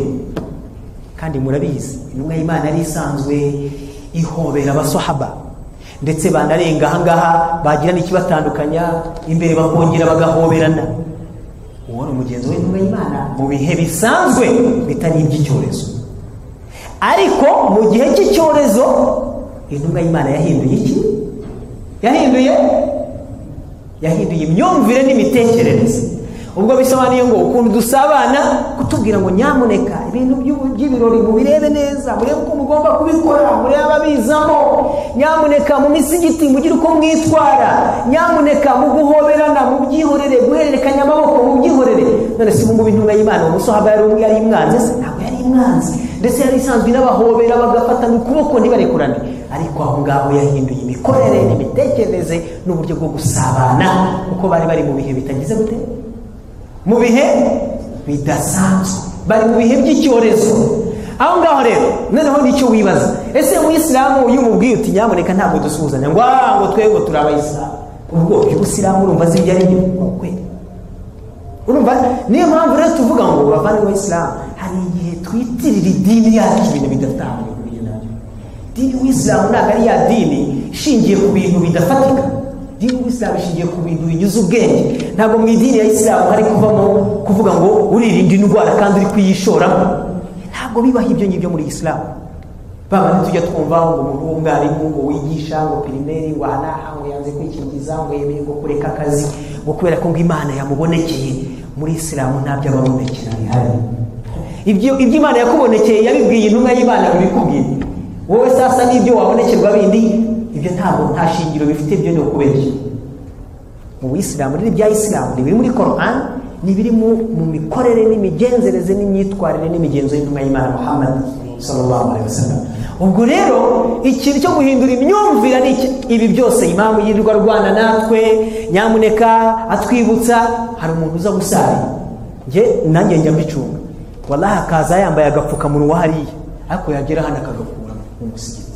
Kandi murabizi intumwa y'Imana yari isanzwe ihobera abasahaba, ndetse banarenga aha ngaha bagira n'ikibatandukanya imbere bakongera bagahoberana. Uwo ni umugenzo w'intumwa y'Imana mu bihe bisanzwe bitari iby'icyorezo. Ariko mu gihe cy'icyorezo intumwa y'Imana yahinduye iki? Yahinduye imyumvire n'imitekerereze. Ubwo bisobanuye ngo ukuntu dusabana, kutubwira ngo nyamuneka ibintu by'ibirori mubirebe neza, murebe uko mugomba kubikora, murebe ababizamo, nyamuneka mu misigiti mugire uko mwitwara, nyamuneka mu guhoberana mubyihorere, guhererekanya amaboko mubyihorere. None si ubu ngubu intumwa y'Imana umusahaba yari imwanze se? Ntabwo yari imwanze, ndetse yari isanzwe n'abahobera bagafatana ukuboko ntibarekurane. Ariko aho ngaho yahinduye imikorere n'imitekerereze n'uburyo bwo gusabana, kuko bari bari mu bihe bitagize gute, mu bihe bidasanzwe, bari mu bihe by'icyorezo. Aho ngaho rero noneho nicyo wibaza, ese umuyisilamu iyo umubwiye uti nyamuneka ntabwo dusuhuzanya, ngo ngo twebwe turi abayisilamu, ubwo iby'ubusilamu urumva azi ibyo ari byo kweli? Urumva niyo mpamvu rero tuvuga ngo bavandimwe b'abayisilamu, hari igihe twitirira idini yacu ibintu bidafite ahantu bihuriye nabyo. Dini y'Ubuyisilamu ntabwo ari ya dini ishingiye ku bintu bidafatika. Dini y'Ubuyisilamu ishingiye ku bintu binyuze ubwenge. Ntabwo mu idini ya Isilamu hari kuvamo kuvuga ngo uririnda indwara kandi uri kuyishoramo. Ntabwo bibaho ibyo ngibyo muri Isilamu. Baba tujya twumva ngo umuntu w'umwarimu ngo wigisha ngo primaire ngo aha n'aha ngo yanze kwikingiza ngo yemeye ngo kureka akazi ngo kubera ko ngo Imana yamubonekeye. Muri Isilamu ntabyo ababonekera bihari. Ibyo Imana yakubonekeye yabibwiye intumwa y'Imana bibikubwiye. Wowe sasa n'ibyo wabonekerwa bindi ibyo ntabwo nta shingiro bifite, ibyo ni ukubeshya. Mu Buyisilamu rero ibya Isilamu ni biri muri Quran, ni biri mu mikorere n'imigenzereze n'imyitwarire n'imigenzo y'intumwa y'Imana Muhammad sallallahu alaihi wasallam. Ubwo rero ikintu cyo guhindura imyumvire ni ibi byose imamu yirirwa arwana natwe, nyamuneka atwibutsa. Hari umuntu uza gusari, nge nanjye njya mbicunga, wallahi akaza yambaye agapfukamunwa hariya, ariko yagera hano akagakura mu musigiti.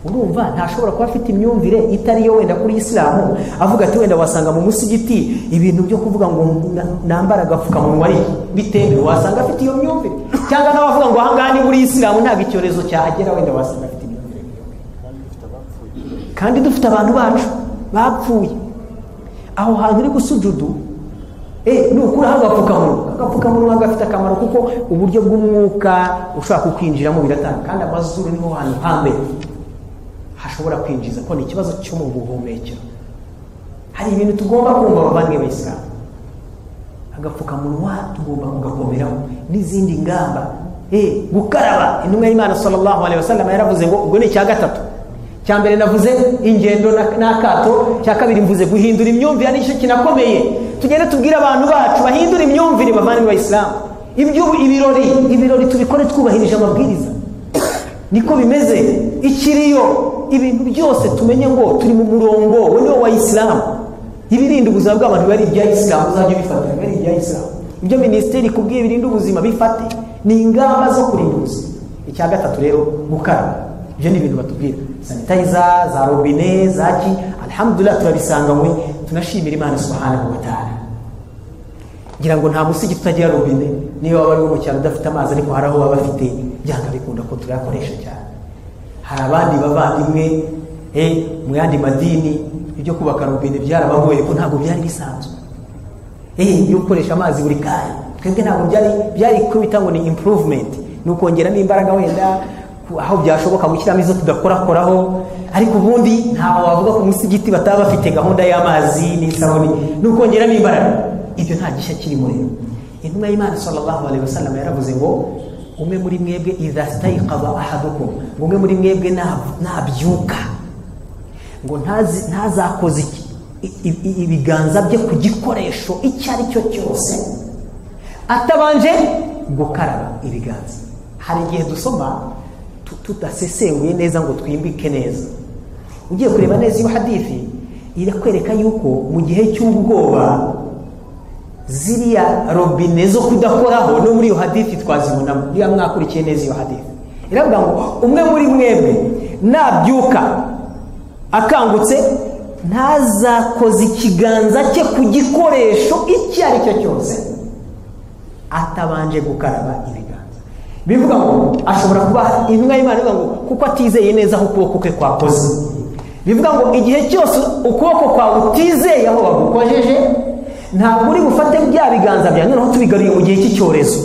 Urumva ntashobora kuba afite imyumvire itari yo wenda kuri Isilamu, avuga ati wenda wasanga mu musigiti ibintu byo kuvuga ngo nambara agapfukamunwa ari bitemewe, wasanga afite iyo myumvire. Cyangwa nawe avuga ngo aha ngaha ni muri Isilamu ntabwo icyorezo cyahagera, wenda wasanga afite imyumvire. Kandi dufite abantu bacu bapfuye aho hantu uri gusujudu, nukuraho agapfukamunwa. Agapfukamunwa gafite akamaro kuko uburyo bw'umwuka ushobora kukwinjiramo biratanga, kandi amazuru niho hantu hambere hashobora kwinjiza, ko ni ikibazo cyo mu buhumekero. Hari ibintu tugomba kumva abavandimwe b'Abayisilamu, agapfukamunwa tugomba kugakomeraho n'izindi ngamba. Gukaraba, intumwa y'Imana sallallahu alaihi wasallam yaravuze ngo, ubwo ni icya gatatu. Cya mbere navuze ingendo n'akato, cya kabiri mvuze guhindura imyumvire, nicyo kinakomeye. Tugende tubwire abantu bacu bahindura imyumvire, bavandimwe b'Abayisilamu. Ibyo ibirori tubikore twubahirije amabwiriza, niko bimeze. Ikiriyo, ibintu byose tumenye ngo turi mu murongo we niwo wa Isilamu. Ibirinda ubuzima bw'abantu bari ibya Isilamu uzajya ubifata, bari ibya Isilamu. Ibyo minisiteri ikubwiye birinda ubuzima bifate, ni ingamba zo kurinda ubuzima. Icya gatatu rero gukaraba, ibyo ni ibintu batubwira, sanitizer za robine zaki, alhamdulillah turabisanganywe, tunashimira Imana subhanahu wa ta'ala. Ngira ngo nta musigiti utagira robine, niyo waba ari mu cyaro udafite amazi, ariko hari aho baba bafite, byanga bikunda ko turayakoresha cyane. Hari abandi bavandimwe mu yandi madini ibyo kubaka robine byarabagoye ko ntabwo byari bisanzwe. Iyo ukoresha amazi buri kanya, twebwe ntabwo byari kubita ngo ni improvement, ni ukongeramo imbaraga wenda aho byashoboka gushyiramo izo tudakorakoraho, ariko ubundi ntaho wavuga ku musigiti bataba bafite gahunda y'amazi n'isabune, ni ukongeramo imbaraga. Ibyo nta gishya kirimo rero. Intumwa y'Imana sallallahu alaihi wasallam yaravuze ngo umwe muri mwebwe idha stayqadha ahadukum, ngo umwe muri mwebwe nabyuka ngo ntazakoze ibiganza bye ku gikoresho icyo ari cyo cyose atabanje gukaraba ibiganza. Hari igihe dusoma tudasesenguye neza ngo twimbike neza. Ugiye kureba neza iyo hadithi irakwereka yuko mu gihe cy'ubwoba ziriya robine zo kudakoraho, no muri iyo hadithi twazibonamo. Niba mwakurikiye neza iyo hadithi iravuga ngo umwe muri mwebwe nabyuka akangutse ntazakoze ikiganza cye ku gikoresho icyo ari cyo cyose atabanje gukaraba ibiganza. Bivuga ngo ashobora kuba intumwa y'Imana ivuga ngo kuko atizeye neza aho ukuboko kwe kwakoze. Bivuga ngo igihe cyose ukuboko kwawe utizeye aho wagukojeje, ntabwo uri bufate bya biganza byawe. Noneho tubigaruye mu gihe cy'icyorezo,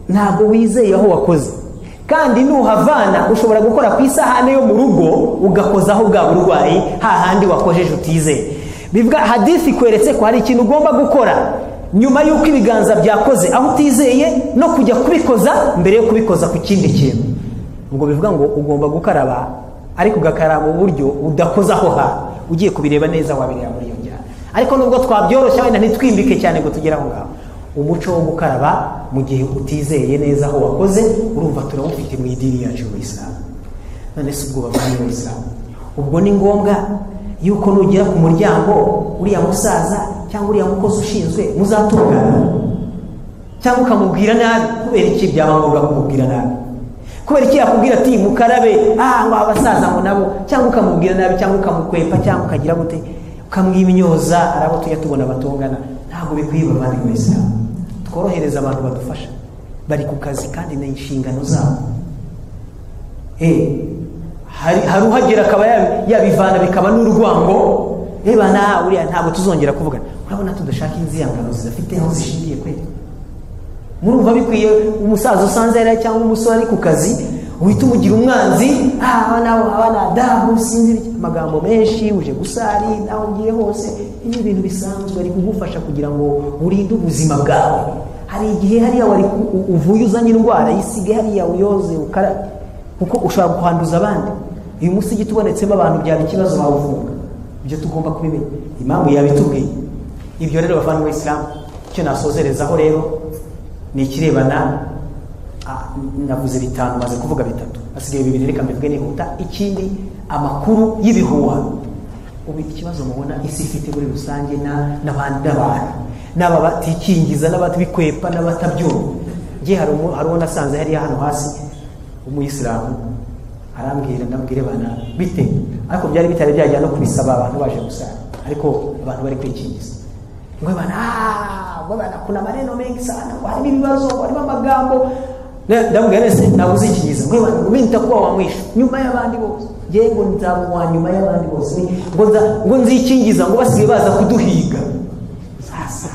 ntabwo wizeye aho wakoze, kandi nuhavana ushobora gukora ku isahane yo mu rugo ugakozaho bwa burwayi hahandi wakojeje utizeye. Bivuga hadithi kweretse ko hari ikintu ugomba gukora. Nyuma y'uko ibiganza byakoze aho utizeye no kujya kubikoza mbere yo kubikoza ku kindi kintu. Ubwo bivuga ngo ugomba gukaraba ariko ugakaraba mu buryo udakoza aho hantu. Ugiye kubireba neza wabireba muri iyo njyana. Ariko nubwo twabyoroshya wenda ntitwimbike cyane ngo tugere aho ngaho. Umuco wo gukaraba mu gihe utizeye neza aho wakoze urumva turawufite mu idini yacu y'Ubuyisilamu. None se ubwo bavandimwe b'Ubuyisilamu, ubwo ni ngombwa yuko nugera ku muryango uriya musaza cyangwa uriya mukozi ushinzwe muzatungana, cyangwa ukamubwira nabi? Kubera iki byaba ngombwa kumubwira nabi? Kubera iki yakubwira ati mukarabe, ngo abasaza ngo nabo, cyangwa ukamubwira nabi, cyangwa ukamukwepa, cyangwa ukagira gute, ukamwimyoza? Arabo tujya tubona batongana. Ntabwo bikwiye bavandimwe b'Ubuyisilamu. Tworohereza abantu badufasha, bari ku kazi kandi ni inshingano zabo. Hari uhagera akaba yabivana bikaba n'urwango, reba na uriya ntabwo tuzongera kuvugana. Urabona tudashaka inziyangano zidafite aho zishingiye kwe. Murumva bikwiye umusaza usanze yari cyangwa umusore ari ku kazi uhita umugira umwanzi, abana dabu sinzi amagambo menshi, uje gusari naho ngiye hose. Ibi bintu bisanzwe ari kugufasha kugira ngo urinde ubuzima bwawe. Hari igihe hariya wari uvuye uzanye indwara yisige hariya uyoze ukarabe, kuko ushobora kuhanduza abandi. Uyu musigiti ubonetsemo abantu byaba ikibazo bawufunga. Ibyo tugomba kubimenya, imamu yabitubwiye. Ibyo rero bavandimwe b'Isilamu, icyo nasozerezaho rero ni ikirebana, navuze bitanu, maze kuvuga bitatu, hasigaye bibiri, reka mbivuge nihuta. Ikindi, amakuru y'ibihuha. Ubu ikibazo mubona isi ifite muri rusange n'abandi n'abantu n'aba batikingiza n'abatabikwepa n'abatabyumva. Ngiye hari uwo nasanze hariya hano hasi umuyisilamu, arambwira, ndamubwire bana bite, ariko byari bitari byajya no kubisaba abantu baje gusara, ariko abantu bari kwikingiza. Ngo bana ngo bana kuna maneno mengi sana, harimo ibibazo, harimo amagambo. Ndamubwira nese nabuze ikingiza, ngo bana mimi nitakuwa wa mwisho nyuma y'abandi bose, ngiye ngo nzaba wa nyuma y'abandi bose, ngo nzikingiza, ngo basigaye baza kuduhiga. Sasa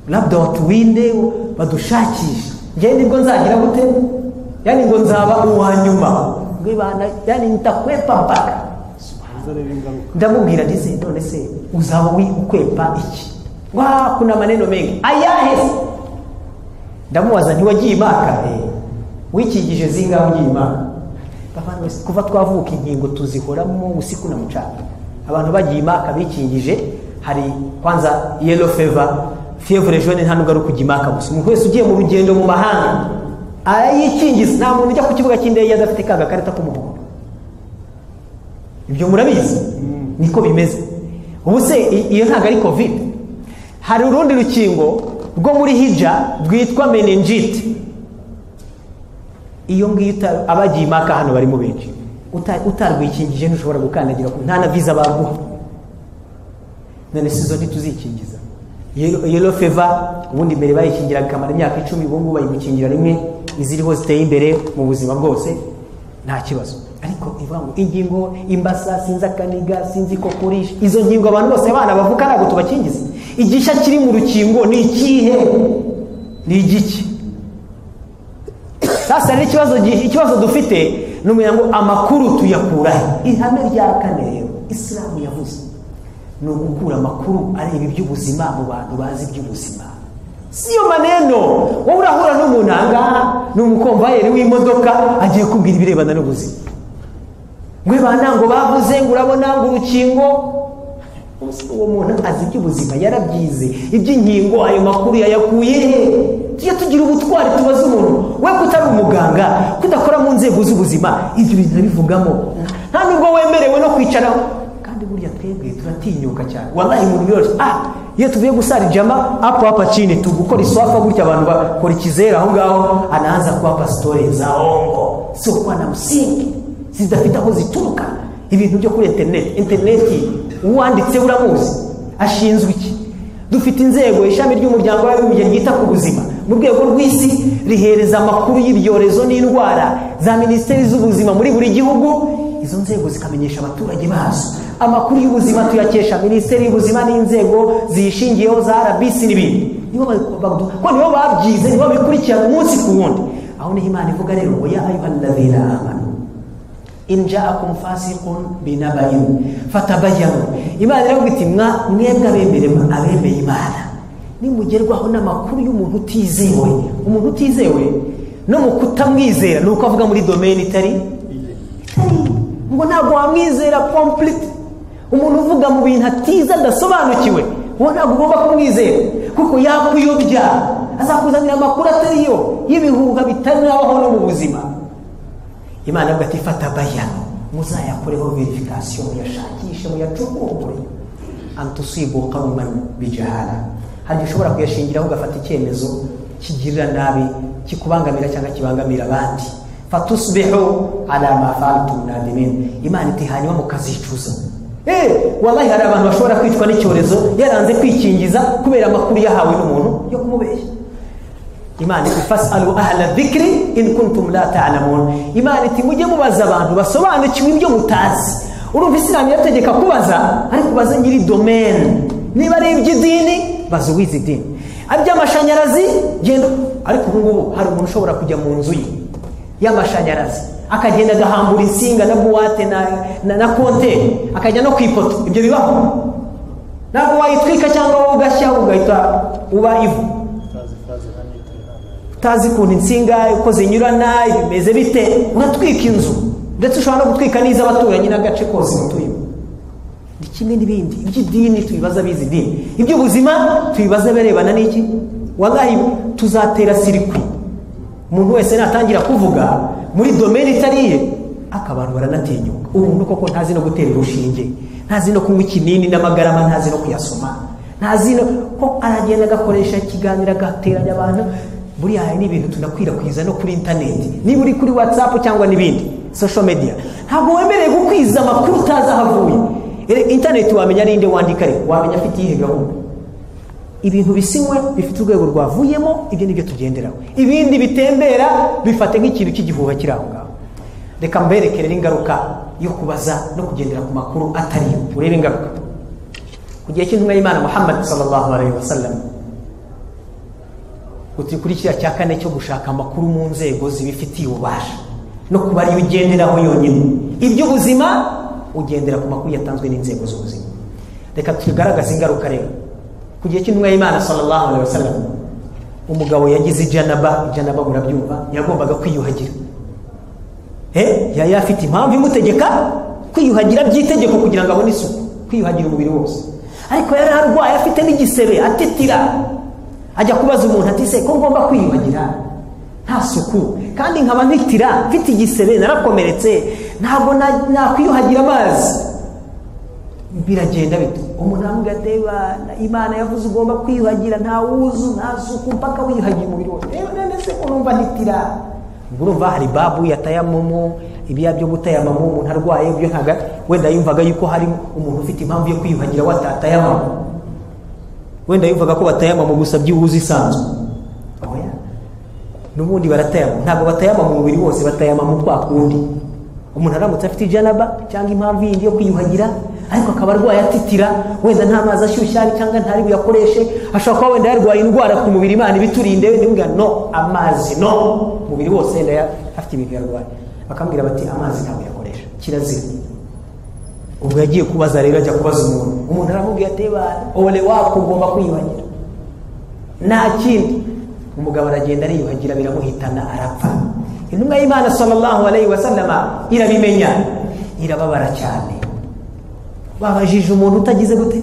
labda watuwinde badushakisha, ngiye nibwo nzagira gute, yani ngo nzaba uwa nyuma, ngo bana yani nitakwepa mpaka. Ndamubwira ndise none se uzaba ukwepa iki? Wa kuna maneno mengi ayahe. Ndamubaza ntiwagiye Imaka? Wikigije zingaho ugiye Imaka? Bavandimwe, kuva twavuka inkingo tuzihoramo usiku na mchana. Abantu bagiye Imaka bikingije, hari kwanza yellow fever, fievre jaune, nta nubwo ari ukujya Imaka gusa. Umuntu wese ugiye mu rugendo mu mahanga arayikingiza. Nta muntu ujya ku kibuga cy'indege adafite ka gakarita k'umuhondo. Ibyo murabizi niko bimeze. Ubu se iyo ntabwo ari covid. Hari urundi rukingo rwo muri hija rwitwa meningite. Iyo ngiyo abagiye Imaka hano barimo benshi, utarwikingije ntushobora gukandagira, nta na visa baguha. None se izo ntituzikingiza? Yellow fever ubundi mbere bayikingiraga ikamara imyaka 10, ubu ngubu bayigukingira rimwe. Iziriho ziteye imbere mu buzima bwose nta kibazo. Ariko ivuga ngo ingingo imbasa, sinzi akaniga, sinzi kokorisha, izo ngingo abantu bose abana bavuka ntabwo tubakingiza. Igisha kiri mu rukingo ni ikihe? Ni igiki? Sasa rero ikibazo dufite ni umenya ngo amakuru tuyakura he? Ihame rya kane rero Isilamu yavuze ni ugukura amakuru areba iby'ubuzima mu bantu bazi iby'ubuzima. Siyo maneno wowe urahura n'umuntu ahangaha ni umukomvayeri w'imodoka agiye kubwira ibirebana n'ubuzima, ngo bana ngo bavuze ngo urabona ngo urukingo. Uwo muntu azi iby'ubuzima, yarabyize iby'inkingo, ayo makuru yayakuye he? Tujye tugira ubutwari tubaze umuntu, we kutari umuganga, kudakora mu nzego z'ubuzima, ibyo bintu bivugamo nta nubwo wemerewe no kwicaraho. Kandi burya twebwe turatinyuka cyane, wallahi umuntu yose iyo tuvuye gusara jama hapo hapa chini tugukora iswafa gutya, abantu bakora ikizera aho ngaho, anaanza kuwapa stories za ongo sio kwa na msingi, zidafite aho zituruka. Ibintu byo kuri internet uwanditse uramuzi ashinzwe iki? Dufite inzego, ishami ry'umuryango w'abibumbye ryita ku buzima mu rwego rw'isi rihereza amakuru y'ibyorezo n'indwara za minisiteri z'ubuzima muri buri gihugu. Izo nzego zikamenyesha abaturage bazo amakuru y'ubuzima, tuyakesha minisiteri y'ubuzima n'inzego ziyishingiyeho za RBC n'ibindi. Nibo babyize, nibo bikurikirana umunsi ku wundi. Aho niho Imana ivuga rero ngo ya ayyuhalladhina amanu in ja'akum fasiqun binaba'in fatabayyanu. Imana iravuga iti mwebwe abemeye Imana, Nimugerwaho n'amakuru y'umuntu utizewe, umuntu utizewe no mu kutamwizera ni uko avuga muri domaine itari ngo ntabwo wamwizera complete. Umuntu uvuga mu bintu atize adasobanukiwe, uwo ntabwo ugomba kumwizera kuko yakuyobya, azakuzanira amakuru atariyo y'ibihuha bitanabaho no mu buzima. Imana avuga ati fata bayano, muzayakoreho verification, muyashakishe, muyacukumbure. Antusibu qauman bijahala, hari ushobora kuyashingiraho ugafata icyemezo kigirira nabi, kikubangamira cyangwa kibangamira abandi. Fatusbihu ala ma fa'altum nadimin, Imana iti hanyuma mukazicuza. Wallahi hari abantu bashobora kwicwa n'icyorezo yaranze kwikingiza kubera amakuru yahawe n'umuntu yo kumubeshya. Imana iti fasalu ahla dhikri in kuntum la ta'lamun, Imana iti mujye mubaza abantu basobanukiwe ibyo mutazi. Urumva Isilamu yategeka kubaza, ariko baza nyiri domaine. Niba ari iby'idini baza uwize idini, aby'amashanyarazi genda. Ariko ubu ngubu hari umuntu ushobora kujya mu nzu ye y'amashanyarazi akagenda agahambura insinga na buwate na konteri, akajya no ku ipoto. Ibyo bibaho, ntabwo wayitwika cyangwa wowe ugashya ugahita uba ivu, utazi ukuntu insinga uko zinyurana bimeze bite, uratwika inzu, ndetse ushobora no gutwika n'iz'abaturanyi n'agace kose mutuyemo. Ni kimwe n'ibindi, iby'idini tubibaza abize idini, iby'ubuzima tubibaza abarebana n'iki. Wallahi tuzatera sirikwi umuntu wese natangira kuvuga muri domaine itariye, akabantu baranatinyuka. Umuntu koko ntazi no gutera urushinge, ntazi no kunywa ikinini n'amagarama, ntazi no kuyasoma, ntazi no ko aragenda agakoresha ikiganiro agateranya abantu. Buriya hari n'ibintu tunakwirakwiza no kuri internet, niba uri kuri WhatsApp cyangwa n'ibindi social media, ntabwo wemerewe gukwiza amakuru utazi aho avuye. Internet wamenya ari inde wandika, ariko wamenya afite iyihe gahunda. Ibintu bisinywe bifite urwego rwavuyemo, ibyo nibyo tugenderaho. Ibindi bitembera bifate nk'ikintu cy'igihuha kiri aho ngaho. Reka mberekere n'ingaruka yo kubaza no kugendera ku makuru atari yo. Urebe ingaruka ku gihe cy'intumwa y'Imana Muhammad sallallahu alaihi wasallam, uti kuri kiriya cya kane cyo gushaka amakuru mu nzego zibifitiye ububasha no kuba ariyo ugenderaho yonyine. Iby'ubuzima ugendera ku makuru yatanzwe n'inzego z'ubuzima. Reka tugaragaze ingaruka rero. Ku gihe cy'intumwa y'Imana sallallahu alaihi wasallam, umugabo yagize ijanaba, ijanaba murabyumva, yagombaga kwiyuhagira. Yari afite impamvu imutegeka kwiyuhagira by'itegeko kugira ngo abone isuku, kwiyuhagira umubiri wose. Ariko yari arwaye afite n'igisebe, atitira. Ajya kubaza umuntu ati se ko ngomba kwiyuhagira nta suku, kandi nkaba ntitira, mfite igisebe, narakomeretse, ntabwo nakwiyuhagira amazi, biragenda bite? Umuntu aramubwira ati Imana yavuze ugomba kwiyuhagira, nta wuzu nta suku mpaka wiyuhagira umubiri wose. None se ko numva ntitira? Urumva hari babu yatayamumu, ibiya byo gutayamamu umuntu arwaye, ibyo ntaga wenda yumvaga yuko hari umuntu ufite impamvu yo kwiyuhagira watatayamamu, wenda yumvaga ko batayamamu gusa by'ubuzi isanzwe. Oya, n'ubundi baratayamamu, ntabwo batayamamu umubiri wose, batayamamu kwa kundi. Umuntu aramutse afite ijanaba cyangwa impamvu yindi yo kwiyuhagira, ariko akaba arwaye atitira, wenda nta mazi ashyushye ari cyangwa ntari buyakoreshe, ashobora kuba wenda yarwaye indwara ku mubiri, Imana ibiturinde, wenda no amazi no umubiri wose wenda afite ibintu yarwaye, bakambwira bati amazi ntabwo yakoresha, kirazira. Ubwo yagiye kubaza rero, ajya kubaza umuntu, umuntu aramubwira ati ole wako ugomba kwiyuhagira nta kindi. Umugabo aragenda ariyuhagira, biramuhitana, arapfa. Intumwa y'Imana sallallahu alaihi wasallam irabimenya, irababara cyane. Babajije umuntu utagize gute,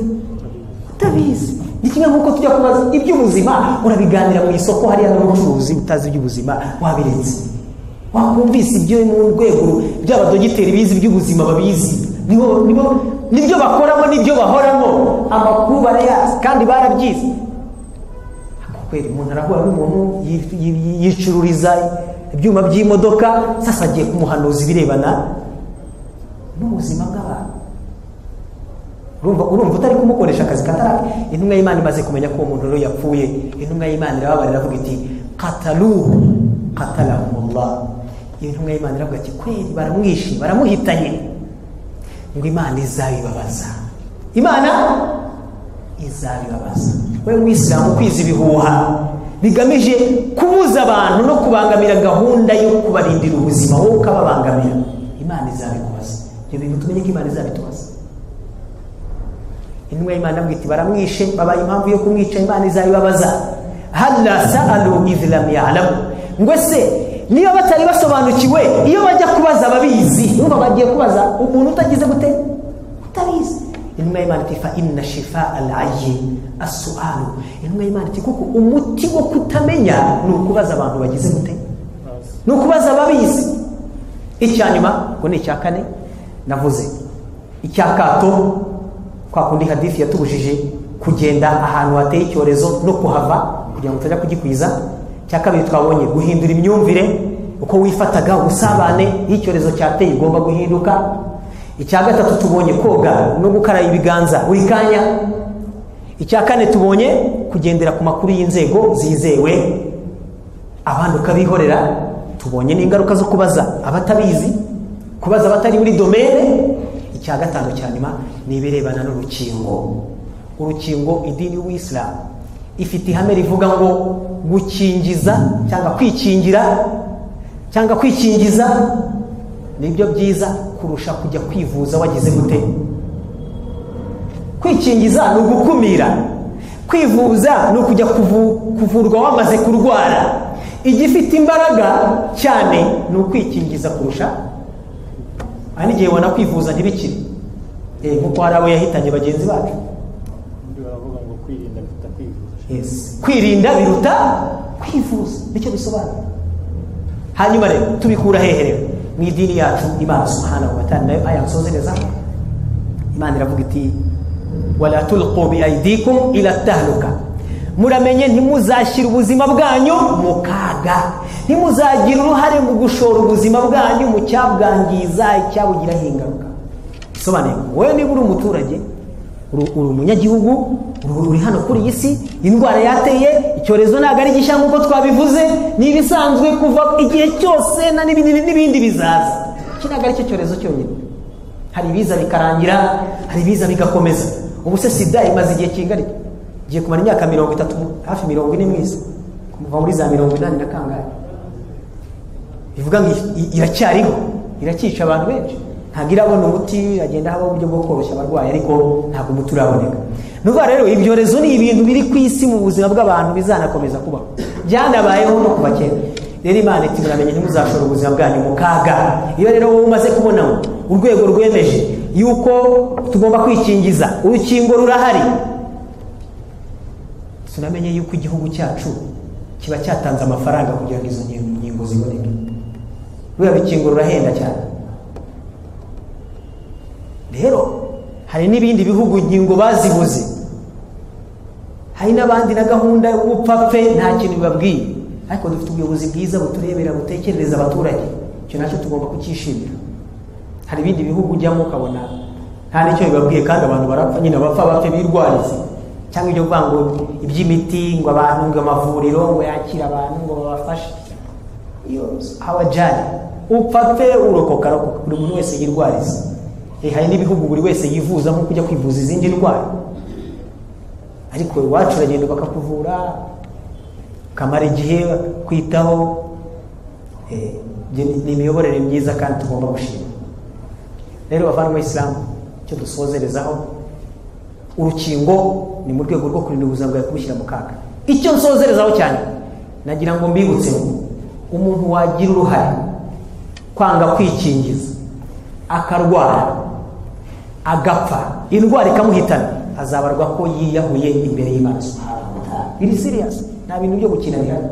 utabizi. Ni kimwe nk'uko tujya kubaza iby'ubuzima, urabiganira mu isoko hariya n'umucuruzi utazi iby'ubuzima, wabiretse. Wakumvise ibyo mu rwego by'abadogiteri bizi iby'ubuzima babizi, nibyo bakoramo, nibyo bahoramo, amakuru barayazi kandi barabyize. Kweli umuntu arahura n'umuntu yicururiza ibyuma by'imodoka, sasa agiye kumuhanuza ibirebana n'ubuzima bw'abantu. Urumva utari kumukoresha akazi katarake. Intumwa y'Imana imaze kumenya ko uwo muntu rero yapfuye, intumwa y'Imana irababarira iravuga iti qataluhu qatalahumullah. Intumwa y'Imana iravuga ati kweli baramwishe, baramuhitanye, ngo Imana izabibabaza. Imana izabibabaza. We mwisilamu kwiza ibihuha bigamije kubuza abantu no kubangamira gahunda yo kubarindira ubuzima, wowe ukababangamira, Imana izabikubaza. Ibyo bintu tumenye ko Imana izabitubaza. Intumwa y'Imana avuga iti baramwishe, babaye impamvu yo kumwica, Imana izayibabaza. Halla sa'alu idh lam ya'lamu, ngo se niba batari basobanukiwe iyo bajya kubaza ababizi, urumva bagiye kubaza umuntu utagize gute, utabizi. Intumwa y'Imana iti fa inna shifaa al-ayyi as-su'alu. Intumwa y'Imana iti kuko umuti wo kutamenya ni ukubaza abantu bagize gute, ni ukubaza ababizi. Icyanyuma ngo ni icya kane navuze, icyakato, kwa kundi hadithi yatubujije kugenda ahantu hateye icyorezo no kuhava kugira ngo utajya kugikwiza. Cya kabiri twabonye guhindura imyumvire, uko wifataga, ubusabane, iyo icyorezo cyateye ugomba guhinduka. Icya gatatu tubonye koga no gukaraba ibiganza buri kanya. Icya kane tubonye kugendera ku makuru y'inzego zizewe, abandi ukabihorera. Tubonye n'ingaruka zo kubaza abatabizi, kubaza abatari muri domene. Icya gatanu cya nyuma ni ibirebana n'urukingo. Urukingo, idini y'Ubuyisilamu ifite ihame rivuga ngo gukingiza cyangwa kwikingira cyangwa kwikingiza nibyo byiza kurusha kujya kwivuza wagize gute. Kwikingiza ni ugukumira, kwivuza ni ukujya kuvurwa wamaze kurwara. Igifite imbaraga cyane ni ukwikingiza kurusha ani igihe wana kwivuza ntibikire, nkuko hari abo yahitanye bagenzi bacu. Baravuga ngo kwirinda biruta kwivuza. Yes, kwirinda biruta kwivuza nicyo bisobanura. Hanyuma rero tubikura hehe rero? Mu idini yacu Imana subhanahu wa ta'ala, nayo aya nsozereza, Imana iravuga iti wala tulqu bi aydikum ila tahluka, muramenye ntimuzashyira ubuzima bwanyu mu kaga, ntimuzagira uruhare mu gushora ubuzima bwanyu mu cyabwangiza, icyabugiraho ingaruka. Bisobanuye wowe niba uri umuturage, uri umunyagihugu, uri hano kuri iyi si, indwara yateye, icyorezo ntabwo ari gishya nk'uko twabivuze, ni ibisanzwe kuva igihe cyose na n'ibindi bizaza. Iki ntabwo ari cyo cyorezo cyonyine, hari ibiza bikarangira, hari ibiza bigakomeza. Ubu se sida imaze igihe kingana iki? Igiye kumara imyaka 30, hafi 40 mu isi, kuva muri za 80 na kangahe. Bivuga ngo iracyariho, irakica abantu benshi, ntabwo irabona umuti, agenda haba uburyo bwo koroshya abarwayi, ariko ntabwo umuti uraboneka. Nuvuga rero ibyorezo ni ibintu biri ku isi mu buzima bw'abantu bizanakomeza kubaho, byanabayeho no kuva kera. Rero Imana iti muramenye ntimuzashora ubuzima bwanyu mu kaga. Iyo rero wowe umaze kubona urwego rwemeje yuko tugomba kwikingiza, urukingo rurahari, tunamenye yuko igihugu cyacu kiba cyatanze amafaranga kugira ngo izo nkingo ziboneke. Ruriya rukingo rurahenda cyane. Rero hari n'ibindi bihugu inkingo bazibuze, hari n'abandi na gahunda y'ubupfapfe nta kintu bibabwiye, ariko dufite ubuyobozi bwiza buturebera, butekerereza abaturage, icyo nacyo tugomba kucyishimira. Hari ibindi bihugu ujyamo ukabona nta n'icyo bibabwiye kandi abantu barapfa nyine, bapfa bapfe birwarize, cyangwa ibyo kuvuga ngo iby'imiti, ngo abantu, ngo amavuriro ngo yakire abantu ngo babafashe, iyo hawajani upfa pfe urokoka rokoka, buri muntu wese yirwarize. Hari n'ibihugu buri wese yivuza nko kujya kwivuza izindi ndwara, ariko iwacu uragenda bakakuvura ukamara igihe kwitaho. Ni imiyoborere myiza kandi tugomba gushima. Rero bavandimwe Isilamu, icyo dusozerezaho, urukingo ni mu rwego rwo kurinda ubuzima bwawe kubushyira mu kaga. Icyo nsozerezaho cyane, nagira ngo mbibutse umuntu wagira uruhare kwanga kwikingiza akarwara agapfa, indwara ikamuhitana, azabarwa ko yiyahuye imbere y'Imana subhanahu wa ta'ala. Biri serious, nta bintu byo gukina bihari.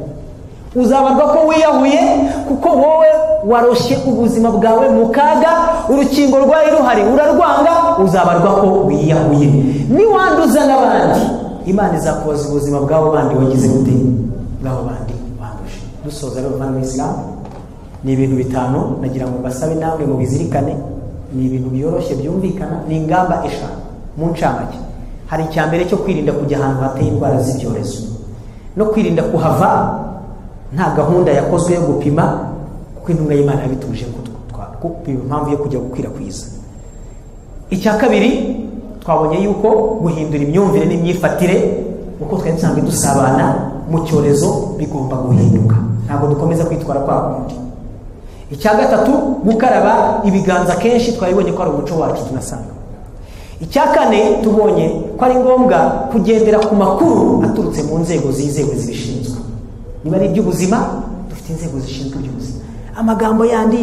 Uzabarwa ko wiyahuye kuko wowe waroshye ubuzima bwawe mu kaga, urukingo rwari ruhari urarwanga, uzabarwa ko wiyahuye. Niwanduza n'abandi, Imana izakubaza ubuzima bwabo bandi wagize gute, bwabo bandi wanduje. Dusoza rero bavandimwe Isilamu, ni ibintu bitanu nagira ngo mbasabe namwe mubizirikane, ni ibintu byoroshye byumvikana, ni ingamba 5 mu ncamake. Hari icya mbere cyo kwirinda kujya ahantu hateye indwara z'ibyorezo, no kwirinda kuhava nta gahunda yakozwe yo gupima, kuko intumwa y'Imana yabituje ko impamvu yo kujya gukwirakwiza. Icya kabiri twabonye yuko guhindura imyumvire n'imyifatire, uko twari dusanzwe dusabana mu cyorezo bigomba guhinduka, ntabwo dukomeza kwitwara kwa kundi. Icya gatatu, gukaraba ibiganza kenshi, twabibonye ko ari umuco wacu tunasanga. Icya kane, tubonye ko ari ngombwa kugendera ku makuru aturutse mu nzego zizewe zibishinzwe. Niba ari iby'ubuzima, dufite inzego zishinzwe iby'ubuzima. Amagambo yandi,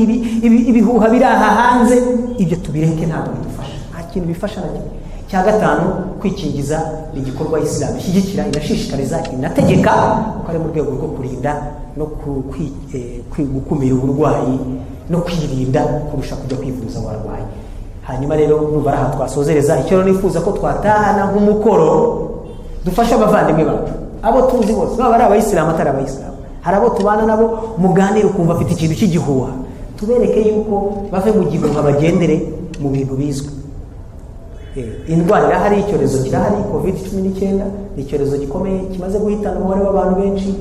ibihuha biri aha hanze, ibyo tubireke, ntabwo bidufasha, nta kintu bifasha na kimwe. Icya gatanu, kwikingiza ni igikorwa Isilamu ishyigikira, inashishikariza, inategeka, kuko ari mu rwego rwo kurinda no gukumira uburwayi no kwirinda kurusha kujya kwivuza warwaye. Hanyuma rero numva ari aha twasozereza. Icyo rero nifuza ko twatahana nk'umukoro, dufashe abavandimwe bacu, abo tuzi bose, baba ari abayisilamu atari abayisilamu, hari abo tubana nabo muganire ukumva afite ikintu cy'igihuha, tubereke yuko bave mu gihuha bagendere mu bintu bizwi. Indwara irahari, icyorezo kirahari, COVID-19 ni icyorezo gikomeye kimaze guhitana umubare w'abantu benshi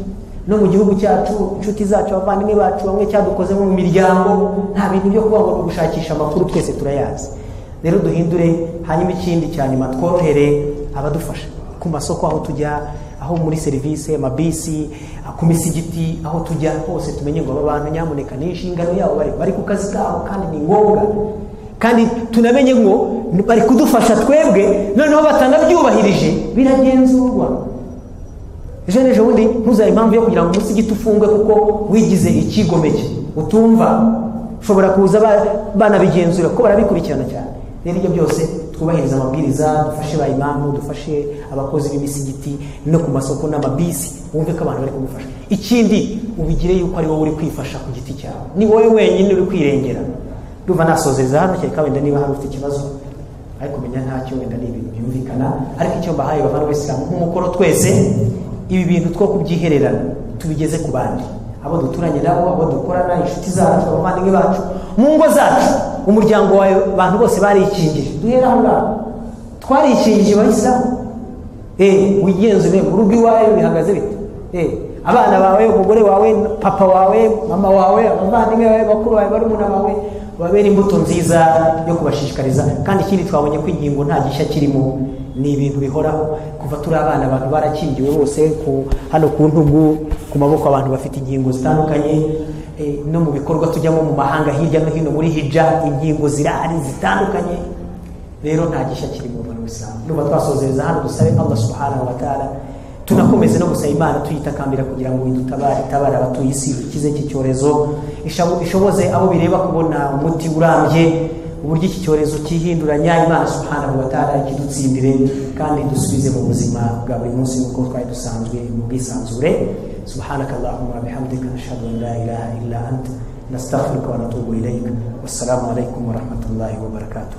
no mu gihugu cyacu, inshuti zacu, abavandimwe bacu, bamwe cyadukozemo mu miryango. Nta bintu byo kuba ngo gushakisha amakuru, twese turayazi. Rero duhindure. Hanyuma ikindi cya nyuma, tworohere abadufasha ku masoko, aho tujya, aho muri serivisi, amabisi, ku misigiti, aho tujya hose, tumenye ngo aba bantu nyamuneka ni inshingano yabo, bari ku kazi kabo kandi ni ngombwa, kandi tunamenye ngo bari kudufasha twebwe, noneho batanabyubahirije biragenzurwa. Ejo n'ejo bundi ntuzabe impamvu yo kugira ngo umusigiti ufungwe kuko wigize ikigomeke utumva. Ushobora kuza banabigenzura kuko barabikurikirana cyane. Rero ibyo byose twubahiriza amabwiriza, dufashe ba imamu, dufashe abakozi b'imisigiti no ku masoko n'amabisi, wumve ko abantu bari kugufasha. Ikindi, ubigire yuko ari wowe uri kwifasha ku giti cyawe, ni wowe wenyine uri kwirengera. Ndumva nasozereza hano, kereka wenda niba hari ufite ikibazo, ariko menya ntacyo, wenda ni ibintu byumvikana. Ariko icyo mbahaye bavana b'Isilamu nk'umukoro twese, ibi bintu two kubyihererana tubigeze ku bandi, abo duturanye nabo, abo dukorana, inshuti zacu, abavandimwe bacu, mu ngo zacu, umuryango wawe, abantu bose barikingije. Duhera aho ngaho, twarikingije abayisilamu. Wigenzure mu rugo iwawe bihagaze bite? Abana bawe, umugore wawe, papa wawe, mama wawe, abavandimwe bawe, bakuru bawe, barumuna bawe, babere imbuto nziza yo kubashishikariza. Kandi ikindi, twabonye ko ingingo nta gishya kirimo, ni ibintu bihoraho kuva turi abana. Abantu barakingiwe bose, hano ku ntugu, ku maboko, abantu bafite ingingo zitandukanye. No mu bikorwa tujyamo mu mahanga hirya no hino, muri hija, ingingo zirahari zitandukanye. Rero nta gishya kiri mu bantu w'Isilamu. Ndumva twasozereza hano, dusabe Allah subhanahu wa ta'ala, tunakomeze no gusaba Imana tuyitakambira kugira ngo idutabare, itabare abatuye isi, ikize iki cyorezo, ishoboze abo bireba kubona umuti urambye, uburyo iki cyorezo cyihinduranya. Imana subhanahu wa ta'ala ikidutsindire kandi dusubize mu buzima bwa buri munsi nk'uko twari dusanzwe mu bwisanzure. Subhanaka Allahumma bihamdika, nashhadu an la ilaha illa anta, nastaghfiruka wa natubu ilayk. Wassalamu alaykum wa rahmatullahi wa barakatuh.